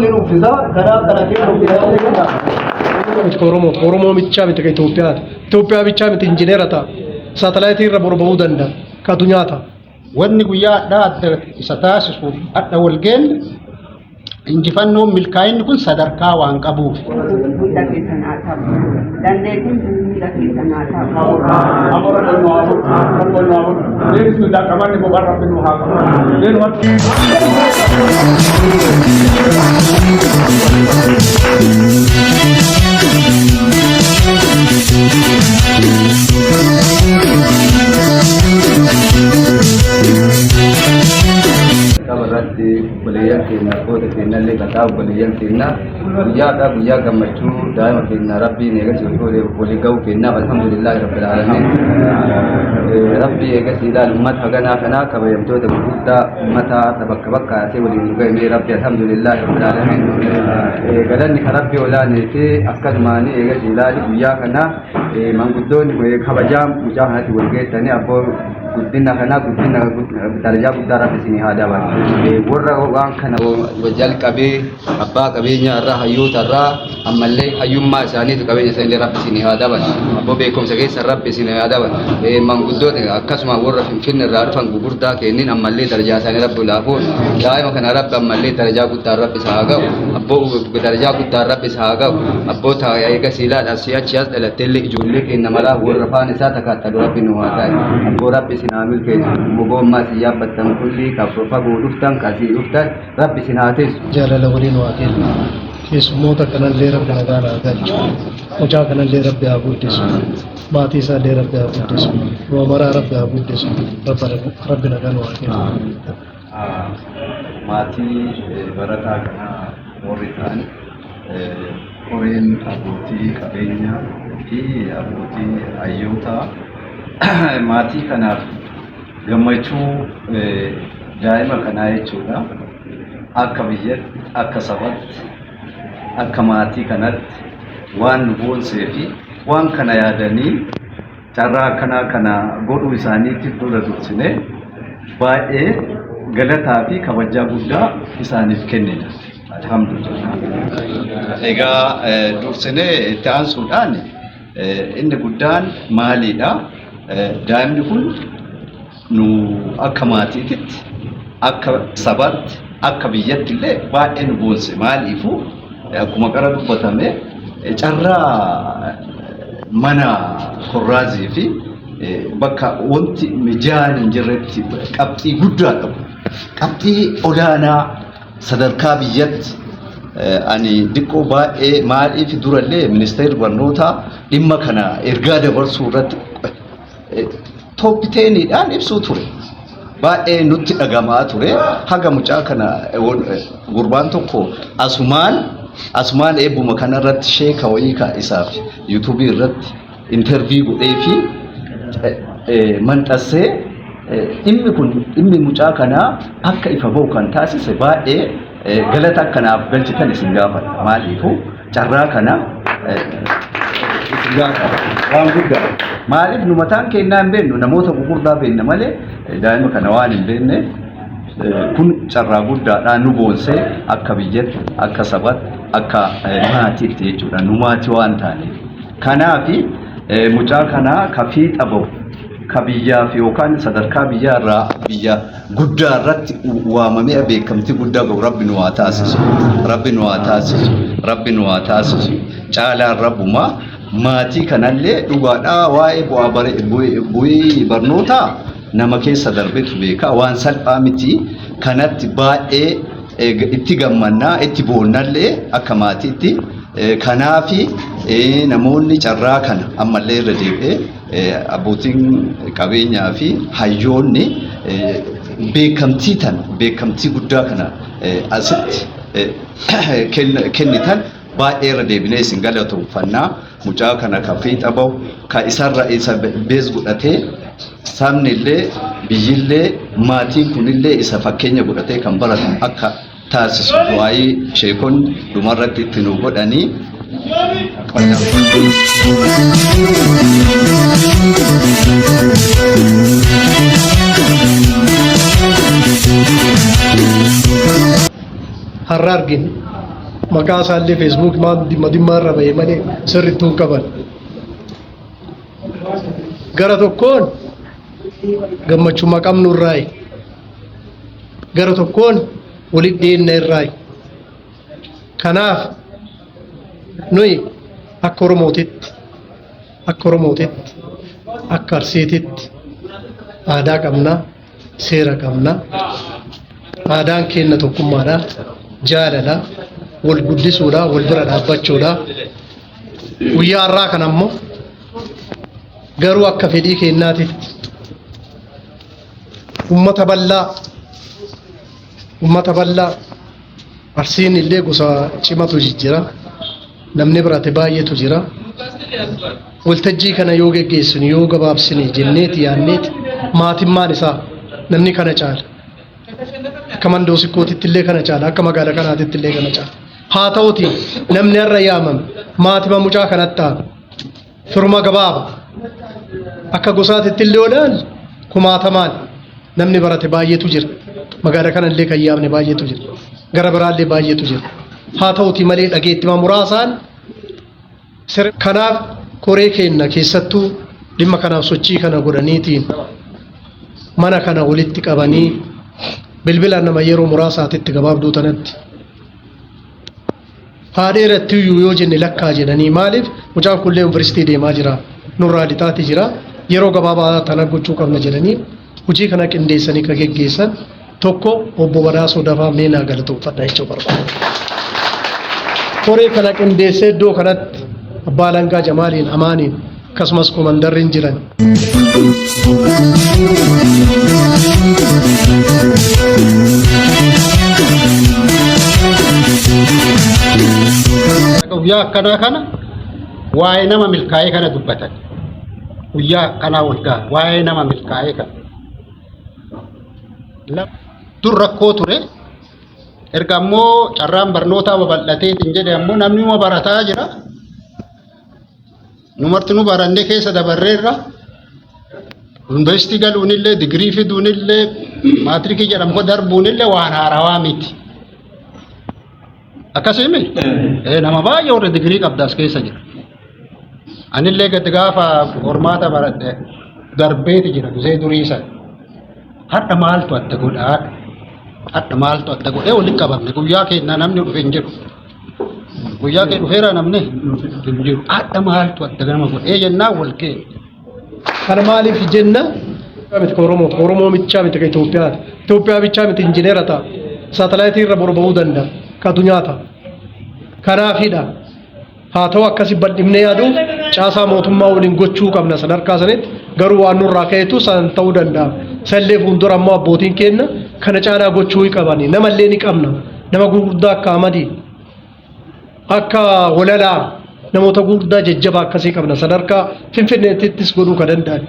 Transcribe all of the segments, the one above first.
Ni uffisa kanaaf kana keessa uffisa. Oromoo Oromoo bichaa miti ka Itoophiyaati. Itoophiyaa bichaa miti injineera ta'a. Saatalaayitii irra borba'uu danda'a. Ka addunyaa ta'a. Wanni guyyaa addaa adda isa taasisu hadha wal geenne injifannoon milkaa'inni kun sadarkaa waan qabuuf. Hunda keessan haa ta'u. Dandeettiin hunda keessan haa ta'u. Qaba irratti obboleeyyan keenya abboota keenya illee kataa obboleeyyan keenya guyyaadhaa guyyaa gammachuu daa'ima keenya rabbiin eegas walii ga'uu keenyaaf alhamdulillaahi rabbil aalamiin. Rabbii eegas ilaal ummata haganaa kanaa kabajamtoota gurguddaa ummata bakka bakka asee waliin nu ga'e rabbi alhamdulillaahi rabbil aalamiin. Galanni kan rabbi olaanee fi akkasumaan eegas ilaali guyyaa kana manguddoonni kabajaa mucaa kanatti wal geessanii abboo guddina kana guddina darajaa guddaa rabbi isinii haa dabalu. Warra waan kana jalqabee abbaa qabeenyaa irraa hayyoota irraa ammallee hayyummaa isaaniitu qabeenya isaanii rabbi isinii haa dabalu. Abboo beekumsa keessa rabbi isinii haa dabalu. Manguddoota akkasuma warra finfinne irraa dhufan gugurdaa kennin ammallee darajaa isaanii rabbi laafuun daa'ima kana rabbi ammallee darajaa guddaa rabbi isa haa ga'u. Abboo darajaa guddaa rabbi isa haa ga'u. Abboota eegas ilaala si'achi as dhalatteellee ijoollee keenya maraa warra faan isaa takaattalu rabbi nu haa ta'e. Abboo rabbi isin haa milkeessu. Mugoommaa isin yaabbattan kulli ka fagoo dhuftan ka asii dhuftan rabbi isin haa teessu. Jaalala waliin waa kennu. Keessummoota kanallee rabbi nagaan haa galchu. Mucaa kanallee rabbi haa guddisu. Maatii isaallee rabbi haa guddisu. Roomaraa rabbi haa guddisu. Rabbi nagaan waa kennu. Maatii barataa kanaa warri ta'an koreen abbootii qabeenyaa fi abbootii hayyootaa maatii kanaaf gammachuu daa'ima kanaa jechuudha. Akka biyyatti, akka sabatti, akka maatii kanatti waan nu boonsee fi waan kana yaadanii carraa akkanaa kana godhuu isaaniitiif dura dursinee baay'ee galataa fi kabajaa guddaa isaaniif kennina. Alhamdulillah. Egaa dursinee itti aansuudhaan inni guddaan maaliidha? Daa'imni kun nu akka maatiititti, akka sabaatti, akka biyyatti illee baay'ee nu boonse. Maaliifuu akkuma qara dubbatame carraa mana korraazii fi bakka wanti mijaan hin jirretti qabxii guddaa qabu. Qabxii olaanaa sadarkaa biyyatti ani diqqoo baay'ee maaliif durallee ministeerri barnootaa dhimma kana ergaa dabarsuu irratti top teeniidhaan ibsuu ture. Baay'ee nutti dhagamaa ture. Haga mucaa kana gurbaan tokko asumaan asumaan eebbuma kanarratti sheeka wayii ka isaaf yuutuubii irratti intervii godhee fi maxxansee dhimmi kun dhimmi mucaa kanaa akka ifa bahu kan taasise baay'ee galata akkanaaf galchitan isin gaafadha. Maaliifuu carraa kana isin gaafadha. Waan guddaa. Maaliif nu mataan keenyaa hin beeknu namoota gurguddaa beekna malee daa'ima kana waan hin beekne kun carraa guddaadhaan nu boonsee akka biyyatti, akka sabatti, akka maatiitti jechuudha. Nu maatii waan taaneef. Kanaafi mucaa kanaa ka fiixa bahu ka biyyaaf yookaan sadarkaa biyyaa irraa biyya guddaa irratti waamamee beekamtii guddaa gahu rabbi nu haa taasisu. Rabbi nu haa taasisu. Rabbi nu haa taasisu. Caalaan rabbumaa maatii kanallee dhugaadhaa waa'ee bu'aa bu'ii barnootaa nama keessa darbetu beeka waan salphaa miti kanatti baay'ee itti gammannaa itti boonnallee akka maatiitti kanaafi namoonni carraa kana ammallee irra deebi'ee abbootiin qabeenyaa fi hayyoonni beekamtii tan beekamtii guddaa kana asitti kennitan baay'ee irra deebinee isin galatoomfannaa. Mucaa kana ka fiixa bahu ka isarra isa bees godhatee sabni illee biyyillee maatiin kunillee isa fakkeenya godhatee kan baratu akka taasisu du'aayii sheekonni dhumarratti itti nu godhanii. Har'a argine. Maqaa isaallee Facebook maan dhimma dhimma irra bahee malee sirrittuu hin qaban. Gara tokkoon gammachuma qabnu irraayi. Gara tokkoon walitti dhiyeenya irraayi. Kanaaf nuyi akka Oromootitti akka Oromootitti akka Arsiititti aadaa qabna, seera qabna. Aadaan keenya tokkummaadha, jaalala, wal guddisuudha, wal bira dhaabbachuudha. Guyyaa har'aa kana ammoo garuu akka fedhii keenyaatitti ummata bal'aa ummata bal'aa Arsiin illee gosa cimatu jijjira. Namni birate baay'eetu jira. Waltajjii kana yoo geggeessinu yoo gabaabsine jenneeti yaanneeti maatimmaan isaa namni kana caala. Akka mandoo sikkootitti illee kana caala. Akka magaala kanaatitti illee kana caala. Haa ta'uti namni har'a yaamame maatima mucaa kanatti ta'a. Firuma gabaaba. Akka gosaatitti illee olaan kumaatamaan namni barate baay'eetu jira. Magaala kana illee kan yaamne baay'eetu jira. Gara biraallee baay'eetu jira. Haa ta'uti malee dhageettima muraasaan kanaaf koree keenya keessattuu dhimma kanaaf sochii kana godhaniitiin mana kana walitti qabanii bilbila nama yeroo muraasaatitti gabaabduu tanatti haa dheeratti iyyuu yoo jenne lakkaa jedhanii maaliif mucaan kunillee yuunivarsiitii deemaa jira nurraa lixaati jira yeroo gabaabaa tana gochuu qabna jedhanii hojii kana qindeessanii ka geggeessan tokko obbo Badhaasoo Dafaa Meenaa galatoonfadha jechuu barbaada. Koree kana qindeessee iddoo kanatti abbaa alangaa Jamaaliin Amaaniin akkasumas komandarriin jiran. Guyyaa akkanaa kana waa'ee nama milkaa'ee kana dubbatan. Guyyaa akkanaa wal ga'a waa'ee nama milkaa'ee kana. Dur rakkoo ture. Erga ammoo carraan barnootaa babal'ateetiin jedhe ammoo namni uma barataa jira. Nu martinuu barannee keessa dabarreerra. Yuunivarsiitii galuunillee digirii fiduunillee maatirikii jedhamu darbuunillee waan haarawaa miti. Akkasii nama baay'ee warra digirii qabda as keessa jira. Anillee gadi gaafa qormaata baradhe darbeeti jira gisee durii sana. Har'a maaltu adda godhaa? Har'a maaltu adda godhee walitti qabamne guyyaa keenya namni dhufe hin jiru. Guyyaa kee dhufeera namni hin jiru. Har'a maaltu adda nama godhee jennaan wal keenya. Kana maaliif jenna? Miti ka Oromoo, Oromoo bichaa miti ka Itoophiyaati. Itoophiyaa bichaa miti injineera ta'a. Saatalaayitii irra borba'uu danda'a. Ka addunyaa ta'a. Kanaafidha. Haa ta'u akkasi bal'ifnee yaaduuf caasaa mootummaa waliin gochuu qabna sadarkaa sanitti garuu waan nurraa ka'etu san ta'uu danda'a. Sallee fuuldura ammoo abbootiin keenya kana caalaa gochuu hin qabani. Namallee ni qabna. Nama gurguddaa akka Amadii akka Walalaa namoota gurguddaa jajjabaa akkasii qabna sadarkaa Finfinneettis godhuu ka danda'an.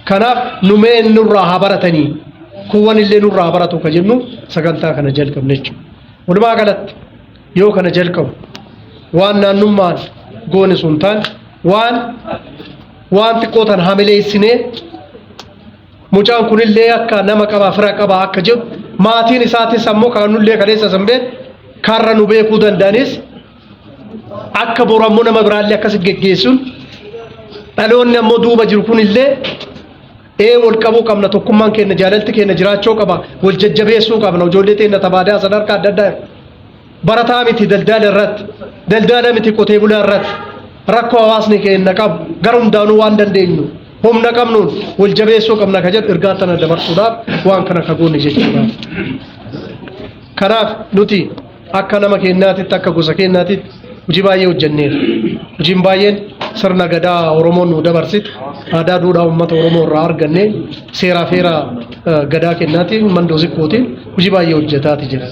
Kanaaf numee nurraa haa baratanii kuuwwan illee nurraa haa baratu ka jennu sagantaa kana jalqabne jechuudha. Walumaa galatti yoo kana jalqabu waan naannummaan goone sun taan waan waan xiqqoo tan hamileessinee mucaan kunillee akka nama qabaa fira qabaa akka jedhu maatiin isaatis ammoo kaanullee kaleessa san beek karra nu beekuu danda'anis akka boru ammoo nama biraallee akkasitti geggeessuun dhaloonni ammoo duuba jiru kunillee ee wal qabuu qabna tokkummaan keenya jaalalti keenya jiraachuu qaba wal jajjabeessuu qabna ijoollee teenya tabaadaa sadarkaa adda addaa barataa miti daldala irratti daldala miti qotee bulaa irratti rakkoo hawaasni keenya qabu gara hundaanuu waan dandeenyu humna qabnuun wal jabeessuu qabna ka jedhu ergaa tana dabarsuudhaaf waan kana ka goone jechuudha. Kanaaf nuti akka nama keenyaatitti akka gosa keenyaatitti hojii baay'ee hojjenneerra. Hojiin baay'een sirna gadaa Oromoon nu dabarsite aadaa duudhaa uummata Oromoo irraa arganne seeraa feera gadaa kennaatiin mandoo sikkootiin hojii baay'ee hojjetaati jira.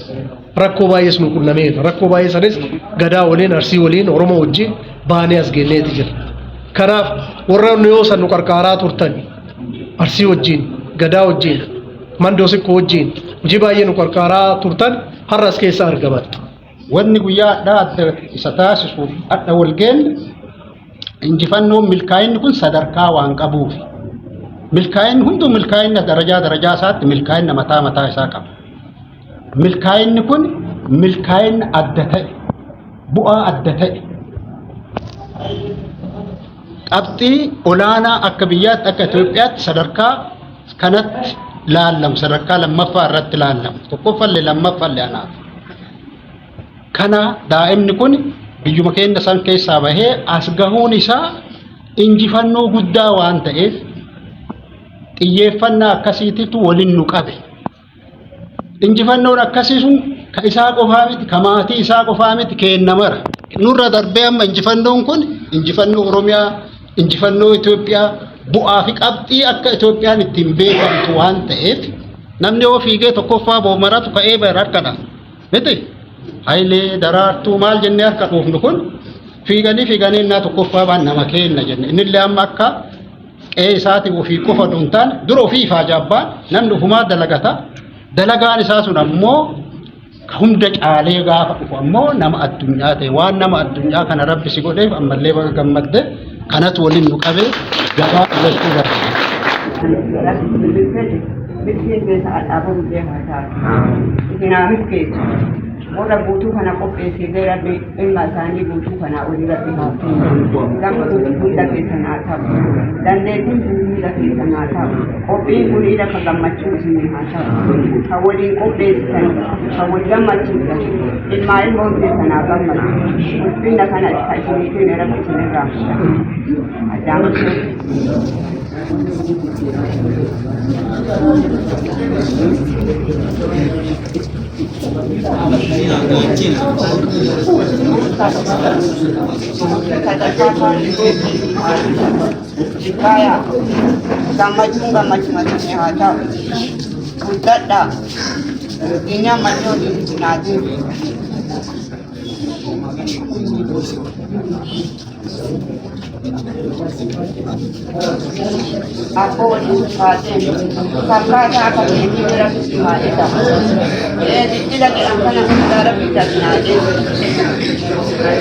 Rakkoo baay'ees nu qunnameera. Rakkoo baay'ee sanis gadaa waliin Arsii waliin Oromoo wajjin baanee as geenneeti jira. Kanaaf warra nu yoo san nu qarqaaraa turtan Arsii wajjin gadaa wajjin mandoo sikkoo wajjin hojii baay'ee nu qarqaaraa turtan har'a as keessa argaman. Wanni guyyaa hadhaa adda isa taasisu hadha wal geenne injifannoon milkaa'inni kun sadarkaa waan qabuuf. Milkaa'inni hunduu milkaa'inna darajaa darajaa isaatti milkaa'inna mataa mataa isaa qaba. Milkaa'inni kun Milkaa'inni adda ta'e, bu'aa adda ta'e, qabxii olaanaa akka biyyaatti, akka Itoophiyaatti sadarkaa kanatti laallamu, sadarkaa lammaffaa irratti laallamu, tokkoffallee lammaffallee anaaf. Kana daa'imni kun biyyuma keenya san keessaa bahee as gahuun isaa injifannoo guddaa waan ta'eef xiyyeeffannaa akkasiititu waliin nu qabe. Injifannoon akkasii sun ka isaa qofaa miti, ka maatii isaa qofaa miti, keenna mara. Nurra darbee amma injifannoon kun injifannoo Oromiyaa, injifannoo Itoophiyaa, bu'aa fi qabxii akka Itoophiyaan ittiin beekamtu waan ta'eef namni yoo fiigee tokkoffaa ba'u maratu ka'ee bara harkadha. Miti? Hayilee, Daraartuu maal jennee harka dhoofnu kun fiiganii fiiganii innaa tokkoffaa ba'an nama keenna jenne. Innillee amma akka qe'ee isaatiif ofii qofa osoo hin taane dura ofii ifaaja abbaan namni ofumaa dalagata. Dalagaan isaa sun ammoo hunda caalee gaafa dhufu ammoo nama addunyaa ta'e waan nama addunyaa kana Rabbi si godheef ammallee baga gammadde kanatu waliin nu qabe gabaa jechuu barbaada. Milkiin keessa adhaabuu illee haa taatu. Isin haa milkeessu. Warra guutuu kana qopheessee Rabbi ilma isaanii guutuu kanaa olii Rabbi haa kennu. Gammachuun hunda keessan haa ta'u. Dandeettiin kun hunda keessan haa ta'u. Qophiin kun lafa gammachuu isinii haa ta'u. Kan waliin qopheessitan, kan wal gammachiisan, ilmaa ilmoon keessan haa gammadu. Ulfinna kana kan isinii kenne Rabbi isinirraa fudhata. Addaamachuu. Kaya gammachuun gammachuma isin haa ta'u. Guddadhaa. Guddinni ammallee waliin isin haa deebi'u. Abboo waliin kaasee fakkaataa akka keetii bira si haa jedhamu. Jijjiira jedhan kana hundaa rabbi isa haa deebisu.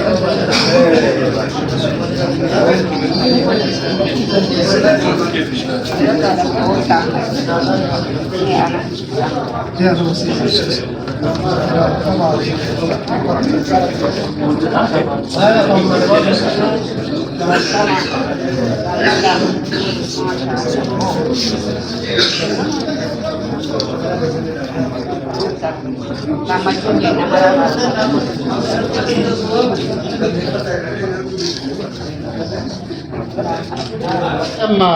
Gammachuun keenya mara. Amma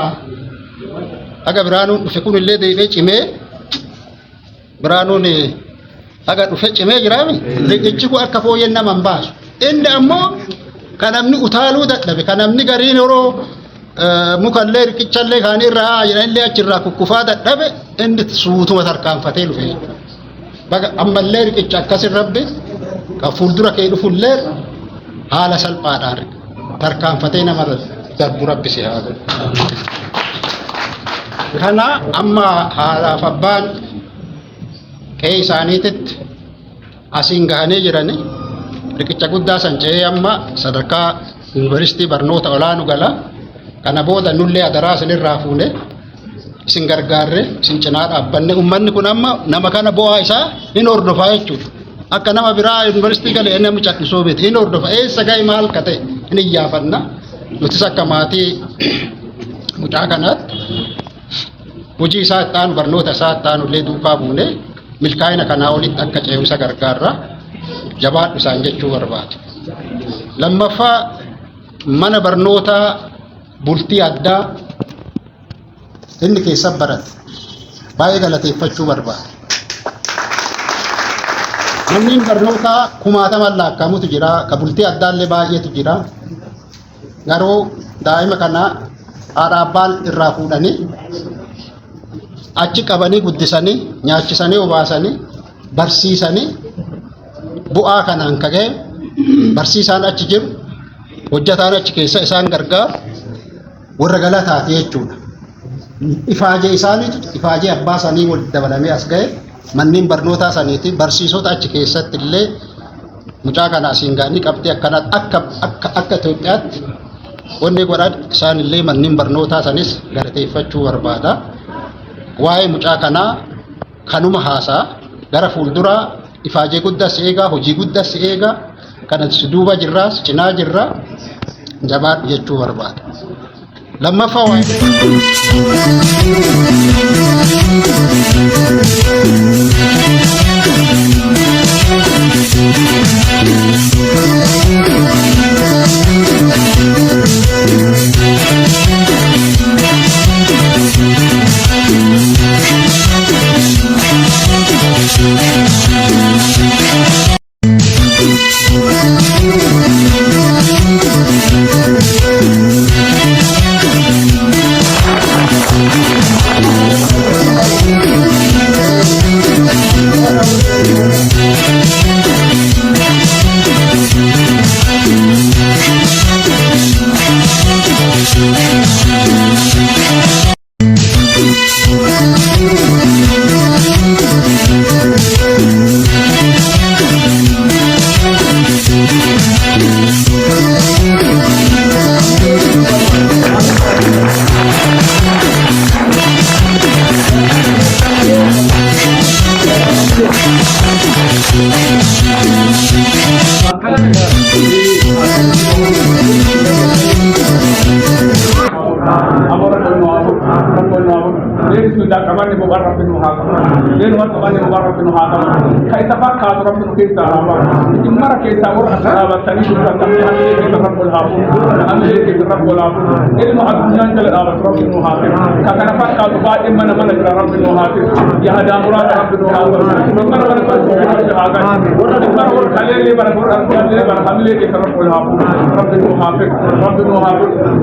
haga Biraanuun dhufe kun illee deebi'ee cimee, Biraanuun haga dhufe cimee jiraami. Riqichi kun akka fooyyeen nama hin baasu. Inni ammoo kan namni utaaluu dadhabe, kan namni gariin yeroo mukallee riqichallee kaan irraa haa jedhanillee achirraa kukkufaa dadhabe, inni suutuma tarkaanfatee dhufe jechuudha. Baga ammallee riqicha akkasin Rabbi kan fuuldura kee dhufullee haala salphaadhaan tarkaanfatee namarra darbu Rabbi si haa godhu. Kana amma haadhaaf abbaan qe'ee isaaniititti asiin gahanii jirani, riqicha guddaa san ce'ee amma sadarkaa yuunivarsiitii barnoota olaanu gala. Kana booda nullee adaraa isinirraa fuune, isin gargaarre, isin cinaa dhaabbanne, uummanni kun amma nama kana bu'aa isaa hin hordofaa jechuudha. Akka nama biraa yuunivarsiitii galee namni callisuu miti, hin hordofa, eessa gahe, maal ka ta'e hin iyyaafanna. Nutis akka maatii mucaa kanaatti hojii isaa itti aanu, barnoota isaa itti aanu illee duukaa buune milkaa'ina kanaa olitti akka ce'umsa gargaarra, jabaadhu isaan jechuu barbaada. Lammaffaa, mana barnootaa bultii addaa inni keessa barate baay'ee galateeffachuu barbaada. Manneen barnootaa kumaataman lakkaa'amutu jira, ka bultii addaallee baay'eetu jira. Garuu daa'ima kana haadha abbaan irraa fuudhanii achi qabanii guddisanii, nyaachisanii, obaasanii, barsiisanii bu'aa kanaan ka ga'e barsiisaan achi jiru, hojjataan achi keessa isaan gargaaru warra galataati jechuudha. Ifaajee isaaniitu ifaajee abbaa isaanii walitti dabalamee as ga'e. Manneen barnootaa saniiti barsiisota achi keessatti illee mucaa kana asiin ga'anii qabxii akkanaatti akka Itoophiyaatti wanni godhan isaan illee manneen barnootaa sanis galateeffachuu barbaada. Waa'ee mucaa kanaa kanuma haasaa gara fuulduraa. Ifaajee guddaa si eegaa, hojii guddaa si eegaa, kana si duuba jirraa, si cinaa jirraa, jabaadhu jechuu barbaada. Lammaffaa waa'ee.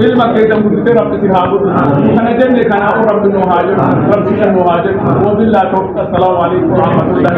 Ilma keessa guddisee Rabbi si haa godhu. Kana jenne kanaafuu Rabbi nu haa jedhu. Rabbi nu haa jedhu. Wabillahi tawfiq. Assalaamu alaikum warahmatullahi.